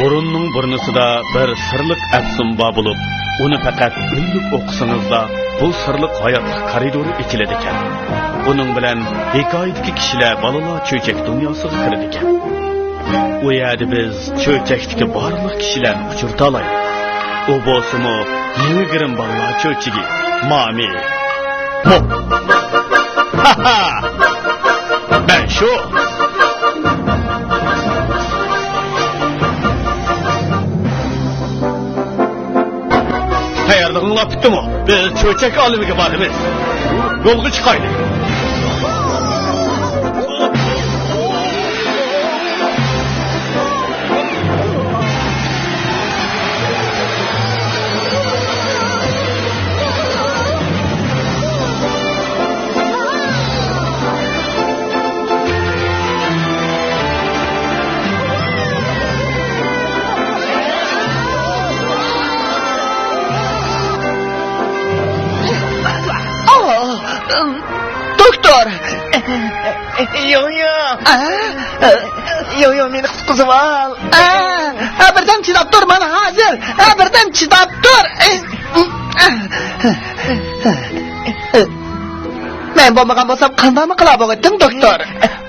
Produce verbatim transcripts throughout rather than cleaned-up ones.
بۇرۇننىڭ بۇرنىسىدا بىر سىرلىق ئەپسۇن بار بولۇپ، ئۇنى پەقەت ئۈنلۈك ئوقۇسىڭىزلا، بۇ سىرلىق ھاياتلىق كارىدورى ئېچىلىدىكەن. بۇنىڭ بىلەن ھېكايىدىكى كىشىلەر بالىلار چۆچەك دۇنياسىغا كىرىدىكەن. ئۇ يەردە بىز چۆچەكتىكى بارلىق كىشىلەرنى ئۇچرىتالايمىز. ئۇ بولسىمۇ يېڭى گىرىم بالىلار چۆچىكى، مامى. مو. ھاھا! مەن شۇ. تەييارلىقىڭلار پۈتتىمۇ؟ بىز چۆچەك ئالىمىگە بارىمىز. يولغا چىقايلى. ئاھ، دوكتور! يويو! ئا؟ يويو، مېنى قۇتقۇزۇۋال! ئا! ئا، بىردەم چىداپ تۇر، مانا ھازىر! ئا، بىردەم چىداپ تۇر! مەن بولمىغان بولسام، قانداقمۇ قىلا بولغىتىم، دوكتور؟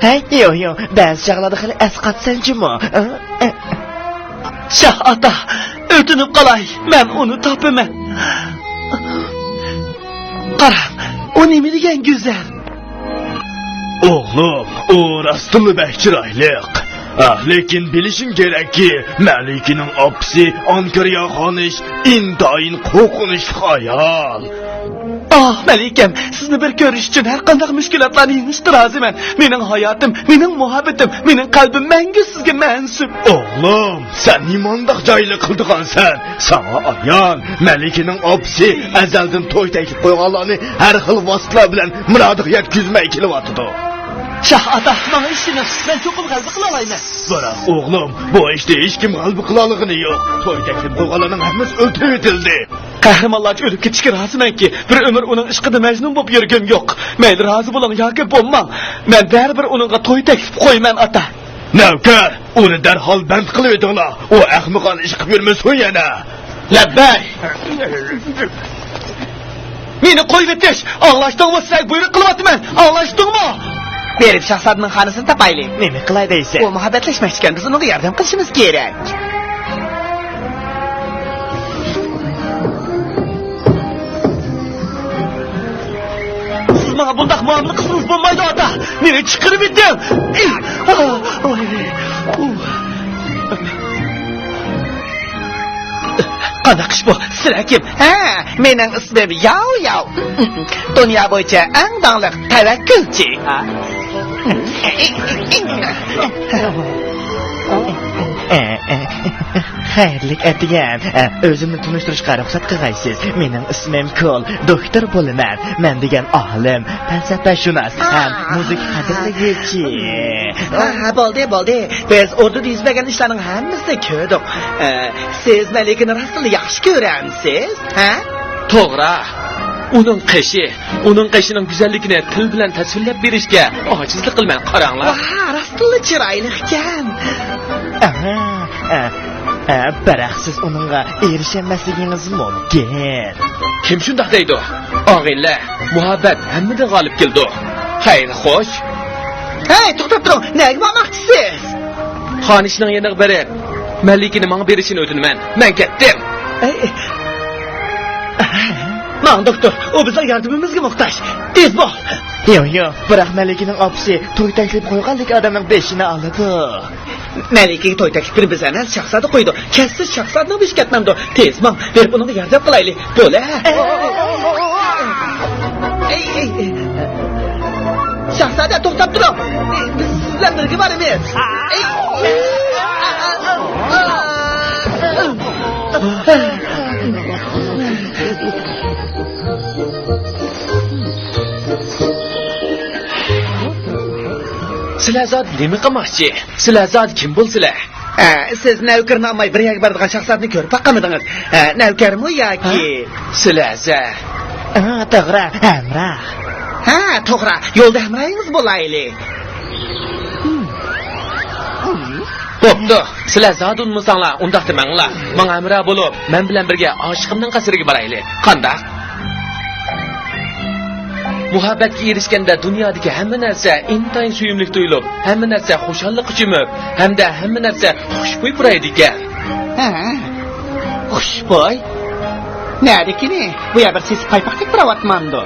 ھەي، يويو، بەزى چاغلاردا خېلى ئەسقاتىسەن جۇمۇ. شاھ ئاتا، ئۆتۈنۈپ قالاي، مەن ئۇنى تاپىمەن. قارا، ئۇ نېمە دېگەن گۈزەل. ئوغلۇم، ئۇ راستتىنلا بەك چىرايلىق. ئا، لېكىن بىلىشىڭ كېرەككى، مەلىكىنىڭ ئاپىسى ئانكارىيا خانىش ئىنتايىن قورقۇنچلۇق ئايال. ئاھ، مەلىكەم، سىزنى بىر كۆرۈش ئۈچۈن ھەر قانداق مۈشكۈلاتلارنى يېڭىشقا رازىمەن. مېنىڭ ھاياتىم، مېنىڭ مۇھەببىتىم، مېنىڭ قەلبىم مەڭگۈ سىزگە مەنسۇپ. ئوغلۇم، سەن نېمانداق جاھىللىق قىلىدىغانسەن؟ ساڭا ئايان، مەلىكىنىڭ ئاپىسى ئەزەلدىن توي تەكلىپ قويغانلارنى ھەر خىل ۋاسىتىلەر بىلەن مۇرادىغا يەتكۈزمەي كېلىۋاتىدۇ. شاھ ئاتا، ماڭا ئىشىنىڭ، مەن چوقۇم غەلىبە قىلالايمەن. بىراق، ئوغلۇم، بۇ ئىشتا ھېچكىم غەلىبە قىلالىغىنى يوق. توي تەكلىپ قىلغانلارنىڭ ھەممىسى ئۆلتۈرۈۋېتىلدى. قەھرىمانلارچە ئۆلۈپ كېتىشكە رازىمەنكى، بىر ئۆمۈر ئۇنىڭ ئىشقىدا مەجنۇن بولۇپ يۈرگۈم يوق. مەيلى، رازى بولۇڭ ياكى بولماڭ، مەن بەرىبىر ئۇنىڭغا توي تەكلىپ قويىمەن، ئاتا. نەۋكەر، ئۇنى دەرھال بەند قىلىۋېتىڭلار. ئۇ ئەخمىقانە ئىش قىلىپ يۈرمىسۇن يەنە. لەببەي! مېنى قويۇۋېتىش! ئاڭلاشتىڭمۇ؟ سىلەرگە بۇيرۇق قىلىۋاتىمەن! ئاڭلاشتىڭمۇ؟ بېرىپ شاھزادىنىڭ خانىسىنى تاپايلى. نېمە قىلاي دەيسەن؟ ئۇ مۇھەببەتلەشمەكچىكەن، بىز ئۇنىڭغا ياردەم قىلىشىمىز كېرەك. سىز ماڭا بۇنداق مۇئامىلە قىلسىڭىز بولمايدۇ، ئاتا. مېنى چىقىرىۋېتىڭ. ئېھ، ئاھ، ئاھ، ئۇھ. قانداق ئىش بۇ؟ سىلەر كىم؟ ھە، مېنىڭ ئىسمىم ياۋ ياۋ. دۇنيا بويىچە ئەڭ داڭلىق تەۋەككۈلچى. خەيرلىك ئەتىگەن. ئۆزۈمنى تونۇشتۇرۇشقا رۇخسەت قىلغايسىز. مېنىڭ ئىسمىم كول، دوكتور بولىمەن. مەن دېگەن ئالىم، پەلسەپەشۇناس ھەم مۇزىكا قەدىرلىگۈچى. ھە، ھە، بولدى، بولدى. بىز ئوردىدا يۈز بەرگەن ئىشلارنىڭ ھەممىسىنى كۆردۇق. ئە، سىز مەلىكىنى راستلا ياخشى كۆرەمسىز؟ ھە؟ توغرا. ئۇنىڭ قېشى، ئۇنىڭ قېشىنىڭ گۈزەللىكىنى تىل بىلەن تەسۋىرلەپ بېرىشكە ئاجىزلىق قىلىمەن، قاراڭلار. ۋاھ، راستلا چىرايلىقكەن. ئەھە، ئە، ئە، بىراق سىز ئۇنىڭغا ئېرىشەلمەسلىكىڭىز مۇمكىن. كىم شۇنداق دەيدۇ؟ ئاغىنىلەر، مۇھەببەت ھەممىدىن غالىب كېلىدۇ. خەير، خوش. ھەي، توختاپ تۇرۇڭ، نەگە ماڭماقچىسىز؟ خانىشنىڭ يېنىغا بېرىپ، مەلىكىنى ماڭا بېرىشىنى ئۆتۈنىمەن. مەن كەتتىم. ئەي، ئەي. ماڭ، دوكتور، ئۇ بىزنىڭ ياردىمىمىزگە موھتاج. تېز بول. يوق، يوق، بىراق مەلىكىنىڭ ئاپىسى توي تەكلىپ قويغانلىكى ئادەمنىڭ بېشىنى ئالىدۇ. مەلىكىگە توي تەكلىپىنى بىز ئەمەس، شاھزادە قويىدۇ. كەلسە شاھزادىنىڭ بېشى كەتمەمدۇ؟ تېز ماڭ، بېرىپ ئۇنىڭغا ياردەم قىلايلى. بولە. ئەي، ئەي، ئەي. شاھزادە، توختاپ تۇرۇڭ. بىز سىز بىلەن بىرگە بارىمىز. ئەي. سىلەر زادى نېمە قىلماقچى؟ سىلەر زادى كىم بولىسىلەر؟ ئە، سىز نەۋكىرىنى ئالماي بىر يەرگە بارىدىغان شاھزادىنى كۆرۈپ باققانمىدىڭىز؟ ئە، نەۋكەرمۇ ياكى؟ ھە؟ سىلەرزە. ھە، توغرا، ھەمراھ. ھە، توغرا، يولدا ھەمراھىڭىز بولايلى. بوپتۇ، سىلەر زادى ئۇنىمىساڭلار، ئۇنداقتا ماڭىلا. ماڭا ھەمراھ بولۇپ، مەن بىلەن بىرگە ئاشىقىمنىڭ قەسرىگە بارايلى. قانداق؟ مۇھەببەتكە ئېرىشكەندە دۇنيادىكى ھەممە نەرسە ئىنتايىن سۆيۈملۈك تۇيۇلۇپ، ھەممە نەرسە خۇشاللىققا چۆمۈپ، ھەمدە ھەممە نەرسە خۇشبۇي پۇرايدىكەن. ھە، خۇشبۇي؟ نەدىكىنى؟ بۇ يەر بىر سېسىق پايپاقتەك پۇراۋاتمامدۇ؟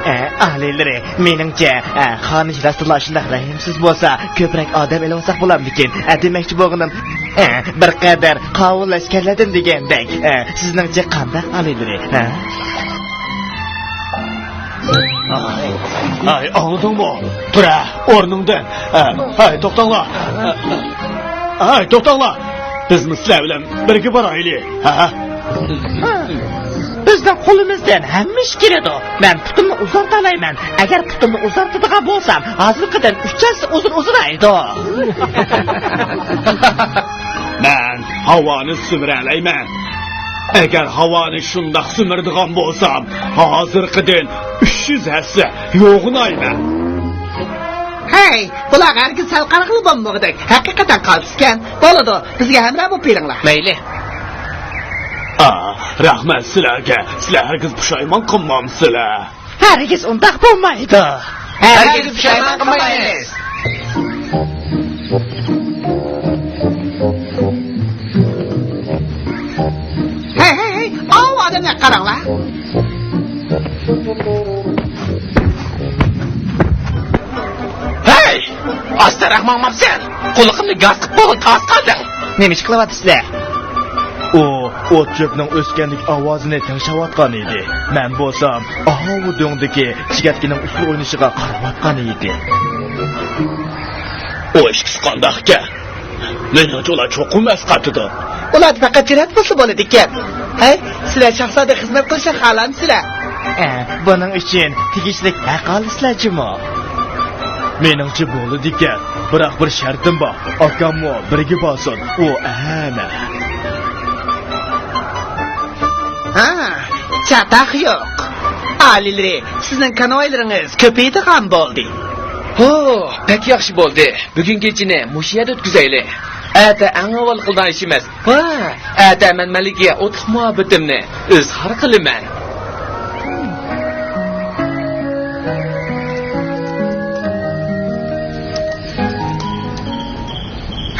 ئە، ئالىيلىرى، مېنىڭچە، ئە، خانىش راستلا شۇنداق رەھىمسىز بولسا، كۆپرەك ئادەم ئېلىۋالساق بولامدىكىن؟ ئە، دېمەكچى بولغىنىم، ئە، بىر قەدەر قاۋۇل لەشكەرلەردىن دېگەندەك. ئە، سىزنىڭچە قانداق، ئالىيلىرى؟ ھە؟ ھاي، ئاڭلىدىڭمۇ؟ تۇرە، ئورنۇڭدىن. ھاي، توختاڭلار. ھاي، توختاڭلار. بىزمۇ سىلەر بىلەن بىرگە بارايلى. ھە؟ بىزنىڭ قولىمىزدىن ھەممە ئىش كېلىدۇ. مەن پۇتۇمنى ئۇزارتالايمەن. ئەگەر پۇتۇمنى ئۇزارتىدىغان بولسام، ھازىرقىدىن ئۈچ ھەسسە ئۇزۇن ئۇزىرايدۇ. مەن ھاۋانى سۈمۈرەلەيمەن. ئەگەر ھاۋانى شۇنداق سۈمۈرىدىغان بولسام، ھازىرقىدىن ئۈچ يۈز ھەسسە يوغىنايمەن. ھەي، بۇلارغا ھەرگىز سەل قارىغىلى بولمىغۇدەك. ھەقىقەتەن قالتىسكەن. بولىدۇ، بىزگە ھەمراھ بولۇپ بېرىڭلار. مەيلى. ئا، رەھمەت سىلەرگە. سىلەر ھەرگىز پۇشايمان قىلمامسىلەر. ھەرگىز ئۇنداق بولمايدۇ. ھەرگىز پۇشايمان قىلمايمىز. ھەي، ھەي، ھەي، ئاۋۇ ئادەملەرگە قاراڭلار. ھەي! ئاستىراق ماڭمامسەن؟ قۇلىقىمنى گاز قىلىپ بولغىن، تاس قالدىڭ. نېمە ئىش قىلىۋاتىسىلەر؟ ئۇ ئوت-چۆپنىڭ ئۆسكەندىكى ئاۋازىنى تىڭشاۋاتقان ئىدى. مەن بولسام ئاۋۇ دۆڭدىكى چېكەتكىنىڭ ئۇسسۇل ئوينىشىغا قاراۋاتقان ئىدى. ئۇ ئىككىسى قانداقكەن؟ مېنىڭچە ئۇلار چوقۇم ئەسقاتىدۇ. ئۇلار پەقەت جۈرئەت بولسا بولىدىكەن. ھەي، سىلەر شاھزادىگە خىزمەت قىلىشنى خالامسىلەر؟ ئە، بۇنىڭ ئۈچۈن تېگىشلىك ھەق ئالىسىلەر جۇمۇ. مېنىڭچە بولىدىكەن، بىراق بىر شەرتىم بار، ئاكاممۇ بىرگە بارسۇن، ئۇ ئەنە. ھا، چاتاق يوق. ئالىيلىرى، سىزنىڭ كانۋايلىرىڭىز كۆپىيىدىغان بولدى. ھو، بەك ياخشى بولدى. بۈگۈن كېچىنى مۇشۇ يەردە ئۆتكۈزەيلى. ئەتە ئەڭ ئاۋۋال قىلىدىغان ئىشىمىز، ۋا، ئەتە مەن مەلىكىگە ئوتلۇق مۇھەببىتىمنى ئىزھار قىلىمەن.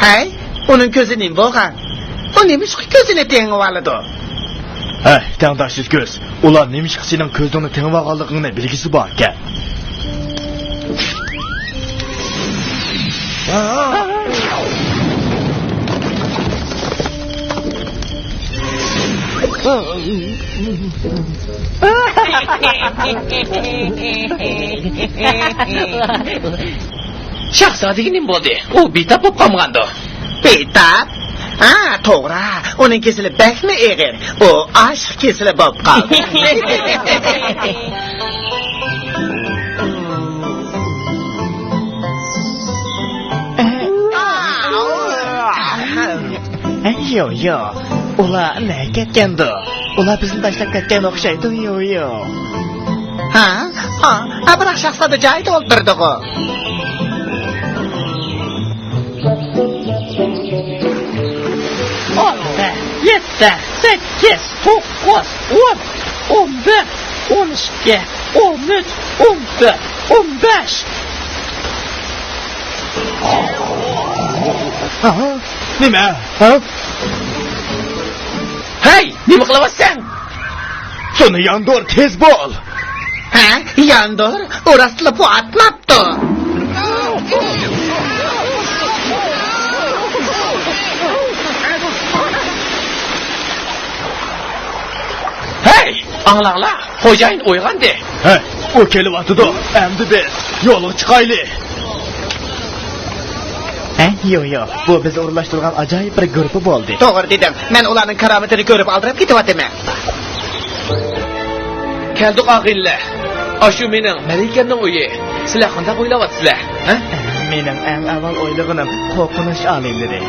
ھەي، ئۇنىڭ كۆزى نېمە بولغان؟ ئۇ نېمىشقا كۆزىنى تېڭىۋالىدۇ؟ ھەي، تەڭداشسىز كۆز. ئۇلار نېمىشقا سېنىڭ كۆزۈڭنى تېڭىۋالغانلىقىڭنى بىلگۈسى باركەن؟ شاھزادىگە نېمە بولدى؟ ئۇ بىتاپ بولۇپ قالمىغاندۇ؟ بىتاپ؟ ھا، توغرا. ئۇنىڭ كېسىلى بەكمۇ ئېغىر. ئۇ ئاشىق كېسىلى بولۇپ قالدى. ھە، يو، يو. ئۇلار نەگە كەتكەندۇ؟ ئۇلار بىزنى تاشلاپ كەتكەن ئوخشايدۇ، يو، يو. ھا؟ ھا، بىراق شاھزادە جايىدا ئولتۇردىغۇ. ئون بىر، يەتتە، سەككىز، توققۇز، ئون، ئون بىر، ئون ئىككى، ئون ئۈچ، ئون تۆت، ئون بەش. ھا؟ نېمە؟ ھا؟ ھەي، نېمە قىلىۋاتىسەن؟ سۇنى ياندۇر، تېز بول! ھە؟ ياندۇر؟ ئۇ راستلا پۇ ئاتماپتۇ. ھەي، ئاڭلاڭلار، خوجايىن ئويغاندى. ھەي، ئۇ كېلىۋاتىدۇ. ئەمدى بىز يولغا چىقايلى. ھە، يو، يو، بۇ بىز ئورۇنلاشتۇرغان ئاجايىپ بىر گۇرۇپپا بولدى. توغرا دېدىڭ، مەن ئۇلارنىڭ كارامىتىنى كۆرۈپ ئالدىراپ كېتىۋاتىمەن. كەلدۇق ئاغىنىلەر. ئاشۇ مېنىڭ مەلىكەمنىڭ ئۆيى. سىلەر قانداق ئويلاۋاتىسىلەر؟ ھە؟ مېنىڭ ئەڭ ئاۋۋال ئويلىغىنىم قورقۇنچ ئالىيلىرى.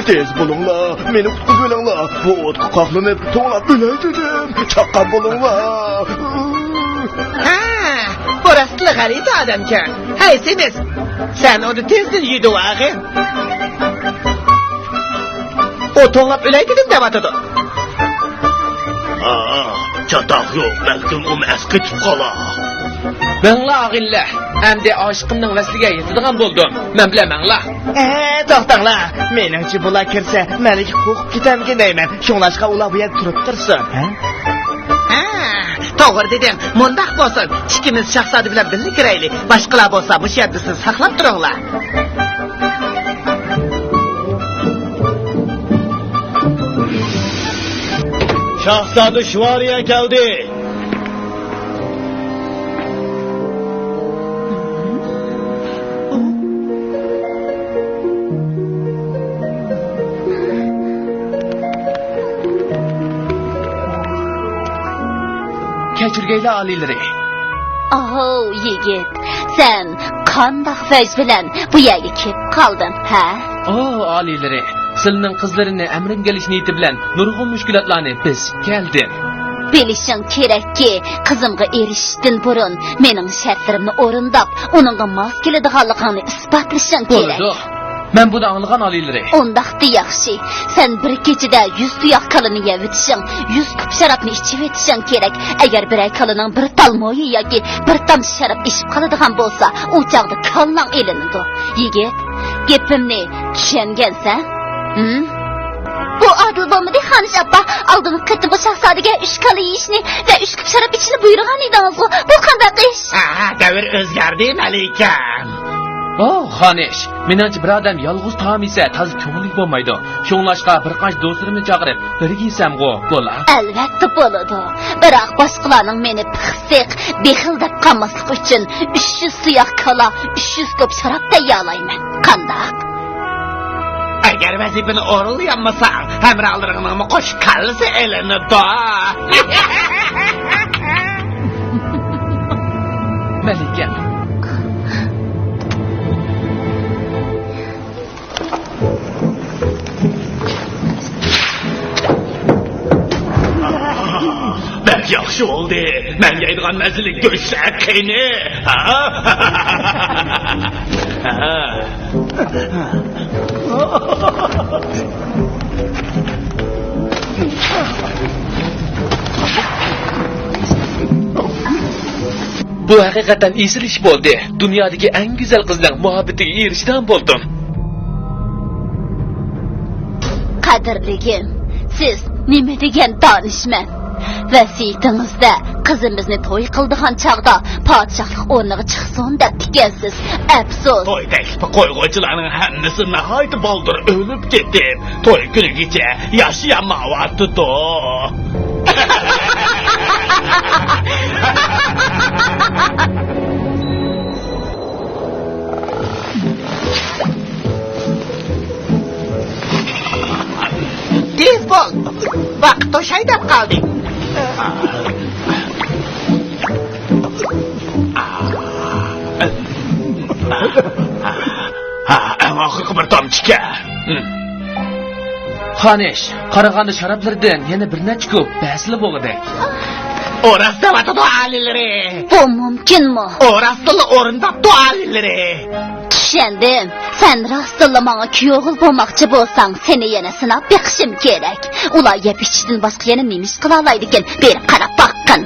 تېز بولۇڭلار، مېنى قۇتقۇزۇۋېلىڭلار. بۇ ئوتقا قاقلىنىپ، توڭلاپ ئۆلەي دېدىم. چاققان بولۇڭلار. ھە، بۇ راستلا غەلىتە ئادەمكەن. ھەي، سېمىز، سەن ئۇنى تېزدىن يېدىۋالغىن. ئۇ توڭلاپ ئۆلەي دېدىم دەۋاتىدۇ. ھا، چاتاق يوق، بەلكىم ئۇمۇ ئەسقېتىپ قالار. مېڭىڭلار ئاغىنىلەر، ئەمدى ئاشىقىمنىڭ ۋەسلىگە يېتىدىغان بولدۇم. مەن بىلەن مېڭىڭلار. ئە، توختاڭلار، مېنىڭچە بۇلار كىرسە مەلىكە قورقۇپ كېتەرمىكىن دەيمەن. شۇڭلاشقا ئۇلار بۇ يەردە تۇرۇپ تۇرسۇن. ھە؟ ھە، توغرا دېدىڭ. مۇنداق بولسۇن، ئىككىمىز شاھزادە بىلەن بىللە كىرەيلى. باشقىلار بولسا مۇشۇ يەردە سىز ساقلاپ تۇرۇڭلار. شاھزادە شۋارىيە كەلدى. كەچۈرگەيلا ئالىيلىرى. ئاھو، يىگىت، سەن قانداق ۋەج بىلەن بۇ يەرگە كېلىپ قالدىڭ، ھە؟ ئاھ، ئالىيلىرى، سىلىنىڭ قىزلىرىنى ئەمرىمگە ئېلىش نىيىتى بىلەن نۇرغۇن مۈشكۈلاتلارنى بېسىپ كەلدىم. بىلىشىڭ كېرەككى، قىزىمغا ئېرىشىشتىن بۇرۇن مېنىڭ شەرتلىرىمنى ئورۇنداپ، ئۇنىڭغا ماس كېلىدىغانلىقىڭنى ئىسپاتلىشىڭ كېرەك. بولىدۇ. مەن بۇنى ئاڭلىغان ئالىيلىرى. ئۇنداقتا ياخشى. سەن بىر كېچىدە يۈز تۇياق كالىنى يەۋېتىشىڭ، يۈز كۇپ شارابنى ئىچىۋېتىشىڭ كېرەك. ئەگەر بىرەر كالىنىڭ بىر تال مويى ياكى بىر تامچە شاراب ئېشىپ قالىدىغان بولسا، ئۇ چاغدا كاللاڭ ئېلىنىدۇ. يىگىت، گېپىمنى چۈشەنگەنسەن؟ ھىم؟ بۇ ئادىل بولمىدى، خانىش ئاپا. ئالدىنقى قېتىمغا شاھزادىگە ئۈچ كالا يېيىشنى ۋە ئۈچ كۇپ شاراب ئىچىشنى بۇيرۇغان ئىدىڭىزغۇ. بۇ قانداق ئىش؟ ھە، دەۋر ئۆزگەردى، مەلىكەم. ئوھ، خانىش، مېنىڭچە بىر ئادەم يالغۇز تائام يېسە تازا كۆڭۈللۈك بولمايدۇ. شۇڭلاشقا بىر قانچە دوستلىرىمنى چاقىرىپ، بىرگە يېسەمغۇ بولا؟ ئەلۋەتتە بولىدۇ. بىراق باشقىلارنىڭ مېنى پىخسىق، بېخىل دەپ قالماسلىقى ئۈچۈن ئۈچ يۈز تۇياق كالا، ئۈچ يۈز كۇپ شاراب تەييارلايمەن. قانداق؟ ئەگەر ۋەزىپىنى ئورۇنلىيالمىساڭ، ھەمراھلىرىڭنىڭمۇ قوشۇپ كاللىسى ئېلىنىدۇ. مەلىكە. بەك ياخشى بولدى. مەن يەيدىغان مەززىلىك گۆشلەر قېنى؟ ھا؟ ھا؟ بۇ ھەقىقەتەن ئېسىل ئىش بولدى. دۇنيادىكى ئەڭ گۈزەل قىزنىڭ مۇھەببىتىگە ئېرىشىدىغان بولدۇم. قەدىرلىگىم، سىز نېمە دېگەن دانىشمەن! ۋەسىيىتىڭىزدە قىزىمىزنى توي قىلىدىغان چاغدا پادىشاھلىق ئورنىغا چىقسۇن دەپتىكەنسىز. ئەپسۇس! توي تەكلىپى قويغۇچىلارنىڭ ھەممىسى ناھايىتى بالدۇر ئۆلۈپ كېتىپ، توي كۈنىگىچە ياشىيالمايۋاتىدۇ. تېز بول! ۋاقىت توشاي دەپ قالدى. ھا، ئەڭ ئاخىرقى بىر تامچىكەن. خانىش، قارىغاندا شارابلىرىدىن يەنە بىر نەچچە كۇپ بەسىلا بولغۇدەك. ئۇ راست دەۋاتىدۇ، ئالىيلىرى. بۇ مۇمكىنمۇ؟ ئۇ راستلا ئورۇنداپتۇ، ئالىيلىرى. چۈشەندىم. سەن راستلا ماڭا كۈيئوغۇل بولماقچى بولساڭ، سېنى يەنە سىناپ بېقىشىم كېرەك. ئۇلار يەپ ئىچىشتىن باشقا يەنە نېمە ئىش قىلالايدىكىن، بېرىپ قاراپ باققىن.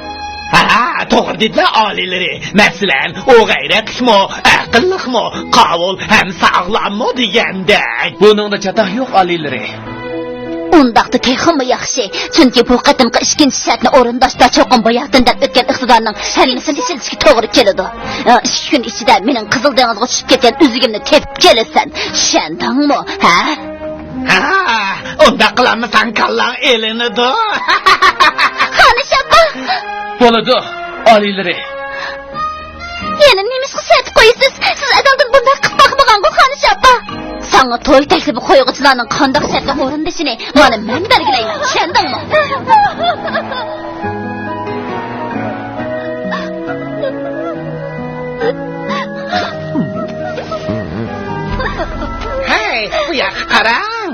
ھە، توغرا دېدىلە ئالىيلىرى. مەسىلەن، ئۇ غەيرەتلىكمۇ، ئەقىللىقمۇ، قاۋۇل ھەم ساغلاممۇ دېگەندەك. بۇنىڭدا چاتاق يوق، ئالىيلىرى. ئۇنداقتا تېخىمۇ ياخشى، چۈنكى بۇ قېتىمقى ئىككىنچى شەرتنى ئورۇنداشتا چوقۇم باياتىن دەپ ئۆتكەن ئىقتىدارنىڭ ھەممىسىنى ئىشلىتىشكە توغرا كېلىدۇ. ئىككى كۈن ئىچىدە مېنىڭ قىزىل دېڭىزغا چۈشۈپ كەتكەن ئۈزۈكۈمنى تېپىپ كېلىسەن. چۈشەندىڭمۇ؟ ھە؟ ھە، ئۇنداق قىلالمىساڭ كاللاڭ ئېلىنىدۇ. خانىش ئاپا! بولىدۇ، ئالىيلىرى. يەنە نېمىشقا سەت قويىسىز؟ سىز ئەزەلدىن بۇنداق قىلىپ باقمىغانغۇ، خانىش ئاپا. ساڭا توي تەكلىپى قويغۇچىلارنىڭ قانداق شەرتنى ئورۇندىشىنى مانا مەن بەلگىلەيمەن، چۈشەندىڭمۇ؟ ھەي، بۇ ياققا قاراڭ.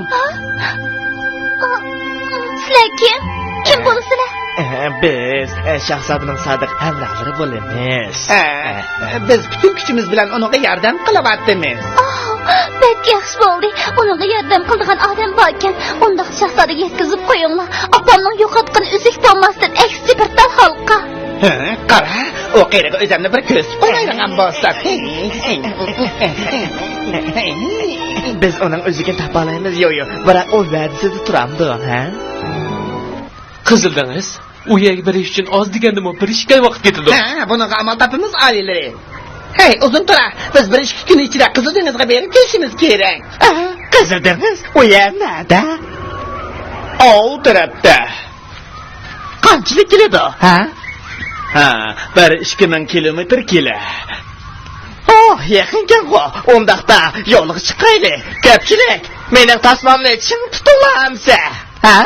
سىلەر كىم؟ كىم بولىسىلەر؟ بىز شاھزادىنىڭ سادىق ھەمراھلىرى بولىمىز. بىز پۈتۈن كۈچىمىز بىلەن ئۇنىڭغا ياردەم قىلىۋاتىمىز. ئاھ، بەك ياخشى بولدى. ئۇنىڭغا ياردەم قىلىدىغان ئادەم باركەن. ئۇنداق شاھزادىگە يەتكۈزۈپ قويۇڭلار. ئاپامنىڭ يوقاتقىنى ئۈزۈك بولماستىن، ئەكسىچە بىر تال ھالقا. ھە، قارا، ئۇ قېرىغا ئۆزەمنى بىر كۆرسىتىپ قويمايدىغان بولسا. بىز ئۇنىڭ ئۆزىگىنى تاپالايمىز، يويو. بىراق ئۇ ۋەدىسىدە تۇرامدۇ، ھە؟ قىزىل دېڭىز، ئۇ يەرگە بېرىش ئۈچۈن ئاز دېگەندىمۇ بىر ئىككى ئاي ۋاقىت كېتىدۇ. ھە، بۇنىڭغا ئامال تاپىمىز، ئالىيلىرى. ھەي، ئۇزۇن تۇرا، بىز بىر ئىككى كۈن ئىچىدە قىزىل دېڭىزغا بېرىپ كېلىشىمىز كېرەك. ئاھ، قىزىل دېڭىز؟ ئۇ يەر نەدە؟ ئاۋۇ تەرەپتە. قانچىلىك كېلىدۇ، ھە؟ ھە، بىر ئىككى مىڭ كىلومېتىر كېلە. ئوھ، يېقىنكەنغۇ. ئۇنداقتا يولغا چىقايلى. كۆپچىلىك، مېنىڭ تاسمامنى چىڭ تۇتۇڭلار ئەمسە، ھە؟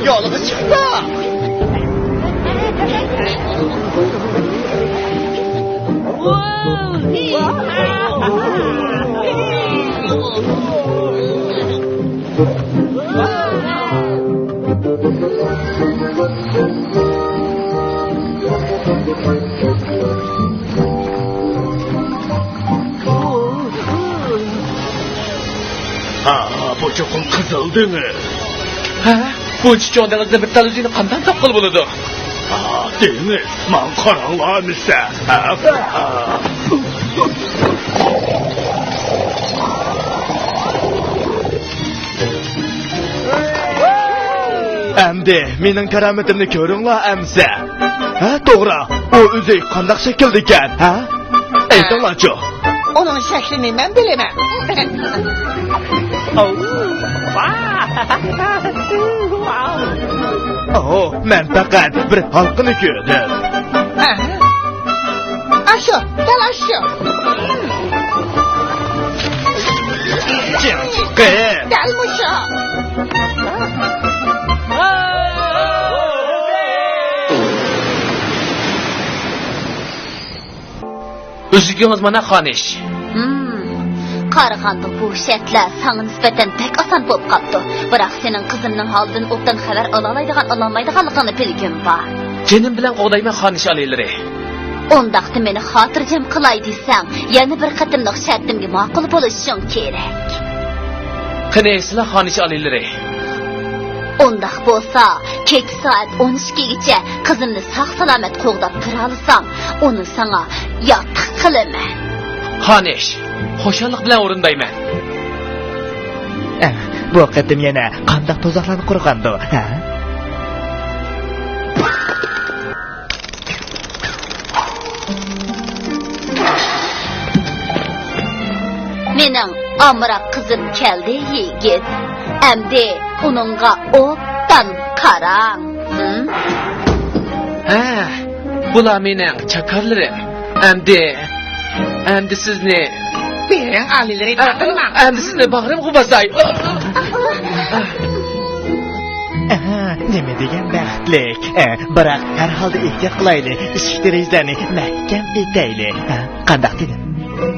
يولغا چىقتۇق. ھا، بۇ چوقۇم قىزىل دېڭىز. ھە؟ بۇنچە چوڭ دېڭىزنى بىر تال ئۆزىنى قانداق تاپقىلى بولىدۇ؟ ھا، دېڭىز، ماڭا قاراڭلار ئەمىسە. ھا؟ ئەمدى مېنىڭ كارامىتىمنى كۆرۈڭلار ئەمىسە. ھە، توغرا، ئۇ ئۆزى قانداق شەكىلدىكەن، ھە؟ ئېيتىڭلارچۇ. ئۇنىڭ شەكلىنى مەن بىلىمەن. ئوھ، مەن پەقەت بىر ھالقىنى كۆردۈم. ئاشۇ، دەل ئاشۇ. جىڭ، قېرى. دەل مۇشۇ. ئۆزلۈكىڭىز مانا، خانىش. ھىم، قارىغاندا بۇ شەرتلەر ساڭا نىسبەتەن بەك ئاسان بولۇپ قاپتۇ. بىراق سېنىڭ قىزىمنىڭ ھالىدىن ئوبدان خەۋەر ئالالايدىغان، ئالالمايدىغانلىقىڭنى بىلگۈم بار. جېنىم بىلەن قوغدايمەن، خانىش ئالىيلىرى. ئۇنداقتا مېنى خاتىرجەم قىلاي دېسەڭ، يەنە بىر قېتىملىق شەرتىمگە ماقۇل بولۇشۇڭ كېرەك. قېنى ئېيتسىلا، خانىش ئالىيلىرى. ئۇنداق بولسا، كېچە سائەت ئون ئىككىگىچە قىزىمنى ساق-سالامەت قوغداپ تۇرالىساڭ، ئۇنى ساڭا ياتلىق قىلىمەن. خانىش، خۇشاللىق بىلەن ئورۇندايمەن. ئە، بۇ قېتىم يەنە قانداق تۇزاقلارنى قۇرغاندۇ، ھە؟ مېنىڭ ئامراق قىزىم كەلدى، يىگىت. ئەمدى ئۇنىڭغا ئوبدان قاراڭ. ھىم؟ ھە، بۇلار مېنىڭ چاكارلىرىم. ئەمدى، ئەمدى سىزنى. بېرىڭ، ئالىيلىرى، تارتىنماڭ. ئەمدى سىزنى باغرىمغا باساي. ئەھە، نېمە دېگەن بەختلىك. ئە، بىراق ھەر ھالدا ئېھتىيات قىلايلى، ئىشىك دېرىزىلەرنى مەھكەم ئېتەيلى. ھە، قانداق دېدىم؟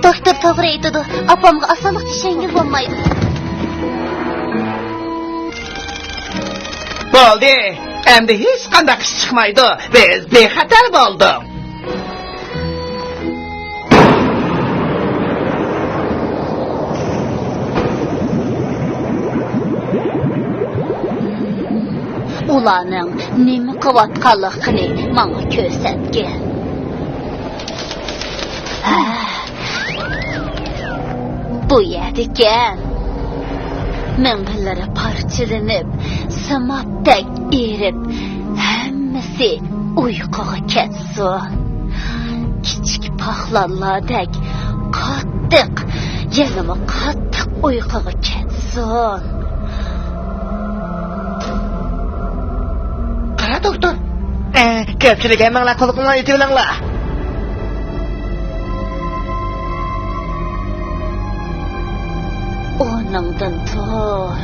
دوكتور توغرا ئېيتىدۇ، ئاپامغا ئاسانلىقچە ئىشەنگىلى بولمايدۇ. بولدى، ئەمدى ھېچقانداق ئىش چىقمايدۇ، بىز بىخەتەر بولدۇق. ئۇلارنىڭ نېمە قىلىۋاتقانلىقىنى ماڭا كۆرسەتكىن. ھە، بۇ يەردىكەن. مېڭىلىرى پارچىلىنىپ، سىمابتەك ئېرىپ، ھەممىسى ئۇيقۇغا كەتسۇن. كىچىك پاقلانلاردەك قاتتىق، يەنىمۇ قاتتىق ئۇيقۇغا كەتسۇن. قارا، دوكتور. ئە، كۆپچىلىك ھەممىڭلار قۇلىقىڭلارنى ئېتىۋېلىڭلار. ئورنۇڭدىن تۇر.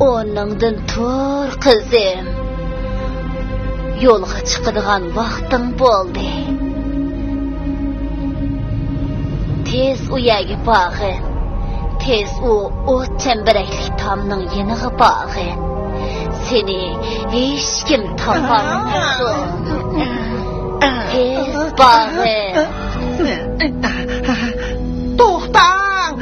ئورنۇڭدىن تۇر، قىزىم. يولغا چىقىدىغان ۋاقتىڭ بولدى. تېز ئۇ يەرگە بارغىن. تېز ئۇ ئوت چەمبىرەكلىك تامنىڭ يېنىغا بارغىن. سېنى ھېچكىم تاپالمايدۇ. تېز بارغىن. توختاڭ!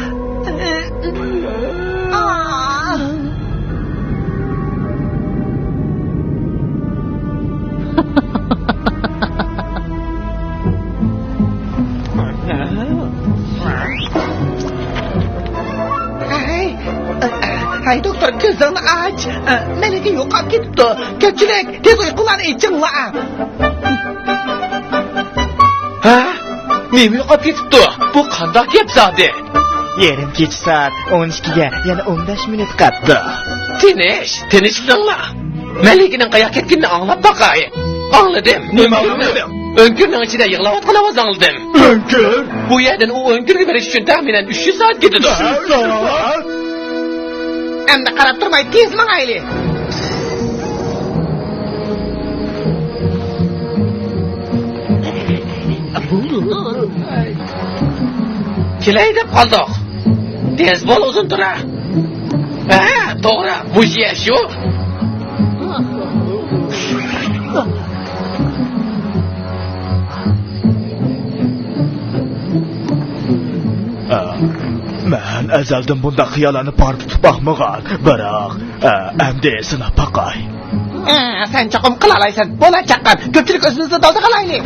ھەي، ھەي، دوختۇر، كۆزۈڭنى ئاچ. مەلىكە يوقاپ كېتىپتۇ. كۆپچىلىك، تېز ئۇيقۇڭلارنى ئېچىڭلار. ھە؟ نېمە يوقاپ كېتىپتۇ؟ بۇ قانداق گەپ زادى؟ يېرىم كېچە سائەت ئون ئىككىگە يەنە ئون بەش مىنۇت قاپتۇ. تىنچ، تىنچلىنىڭلار. مەلىكىنىڭ قاياققا كەتكىنىنى ئاڭلاپ باقاي. ئاڭلىدىم. نېمە ئاڭلىدىڭ؟ ئۆڭكۈرنىڭ ئىچىدە يىغلاۋاتقان ئاۋاز ئاڭلىدىم. ئۆڭكۈر؟ بۇ يەردىن ئۇ ئۆڭكۈرگە بېرىش ئۈچۈن تەخمىنەن ئۈچ يۈز سائەت كېتىدۇ. ئۈچ يۈز سائەت؟ ئەمدى قاراپ تۇرماي تېز ماڭايلى. كېلەي دەپ قالدۇق. تېز بول، ئۇزۇن تۇرا. ھە، توغرا، مۇشۇ يەر شۇ. مەن ئەزەلدىن بۇنداق خىياللارنى پارتلىتىپ باقمىغان، بىراق، ئەمدى سىناپ باقاي. ئە، سەن چوقۇم قىلالايسەن. بولا چاققان، كۆپچىلىك ئۆزىمىزنى دالدا قىلايلى.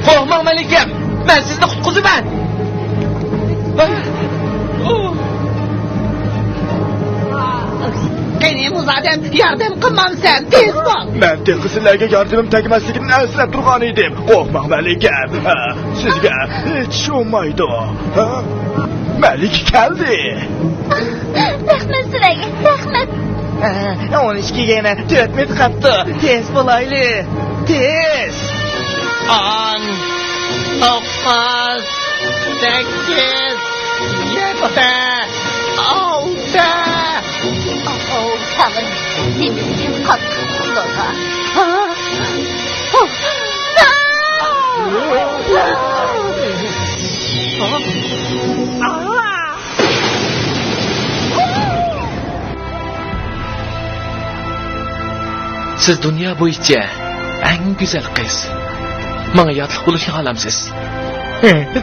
قورقماڭ، مەلىكەم، مەن سىزنى قۇتقۇزىمەن. قېنى، مۇزادەم، ياردەم قىلمامسەن؟ تېز بول! مەن تېخى سىلەرگە ياردىمىم تەگمەسلىكىدىن ئەنسىرەپ تۇرغان ئىدىم. قورقماڭ، مەلىكەم، سىزگە ھېچ ئىش بولمايدۇ. مەلىكە كەلدى. رەھمەت سىلەرگە، رەھمەت. ئون ئىككىگە يەنە تۆت مىنۇت قاپتۇ. تېز بولايلى، تېز. ئون، توققۇز، سەككىز، يەتتە، ئالتە. ئوو، تەڭرىم، نېمە دېگەن قاتتىق ئۇخلىغان. سىز دۇنيا بويىچە ئەڭ گۈزەل قىز. ماڭا ياتلىق بولۇشنى خالامسىز؟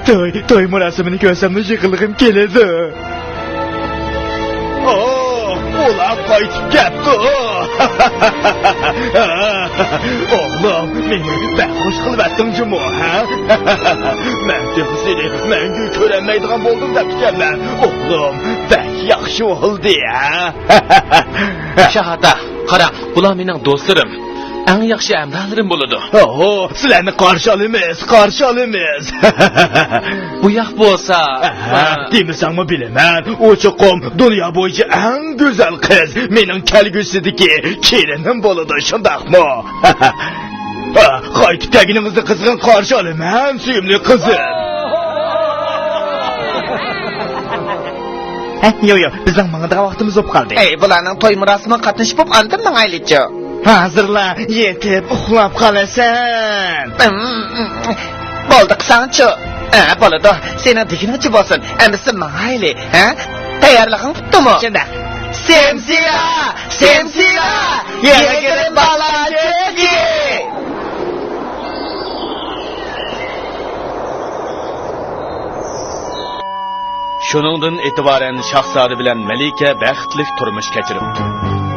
توي، توي مۇراسىمىنى كۆرسەملا يىغلىغۇم كېلىدۇ. ئۇلار قايتىپ كەپتۇ. ئوغلۇم، مېنى بەك خۇش قىلىۋەتتىڭ جۇمۇ، ھە؟ مەن تېخى سېنى مەڭگۈ كۆرەلمەيدىغان بولدۇم دەپتىكەنمەن. ئوغلۇم، بەك ياخشى بولدى، ھە؟ شاھادا، قاراڭ، بۇلار مېنىڭ دوستلىرىم. ئەڭ ياخشى ھەمراھلىرىم بولىدۇ. ئوھو، سىلەرنى قارشى ئالىمىز، قارشى ئالىمىز. بۇ ياق بولسا، ئەھە، دېمىسەڭمۇ بىلىمەن. ئۇ چوقۇم دۇنيا بويىچە ئەڭ گۈزەل قىز، مېنىڭ كەلگۈسىدىكى كېلىنىم بولىدۇ، شۇنداقمۇ؟ قايتىپ كەلگىنىڭىزنى قىزغىن قارشى ئالىمەن، سۆيۈملۈك قىزىم. ھە، يو، يو، بىزنىڭ ماڭىدىغان ۋاقتىمىز بولۇپ قالدى. ئەي، بۇلارنىڭ توي مۇراسىمىغا قاتنىشىپ بولۇپ، ئاندىن ماڭايلىچۇ. ھازىرلا يېتىپ ئۇخلاپ قالىسەن. بولدى قىلساڭچۇ. ھە، بولىدۇ. سېنىڭ دېگىنىڭچە بولسۇن. ئەمىسە ماڭايلى، ھە؟ تەييارلىقىڭ پۈتتىمۇ؟ شۇنداق. سەمسىلە! سەمسىلە! يەرگە كىرىپ بالا چېكى! شۇنىڭدىن ئېتىبارەن شاھزادە بىلەن مەلىكە بەختلىك تۇرمۇش كەچۈرۈپتۇ.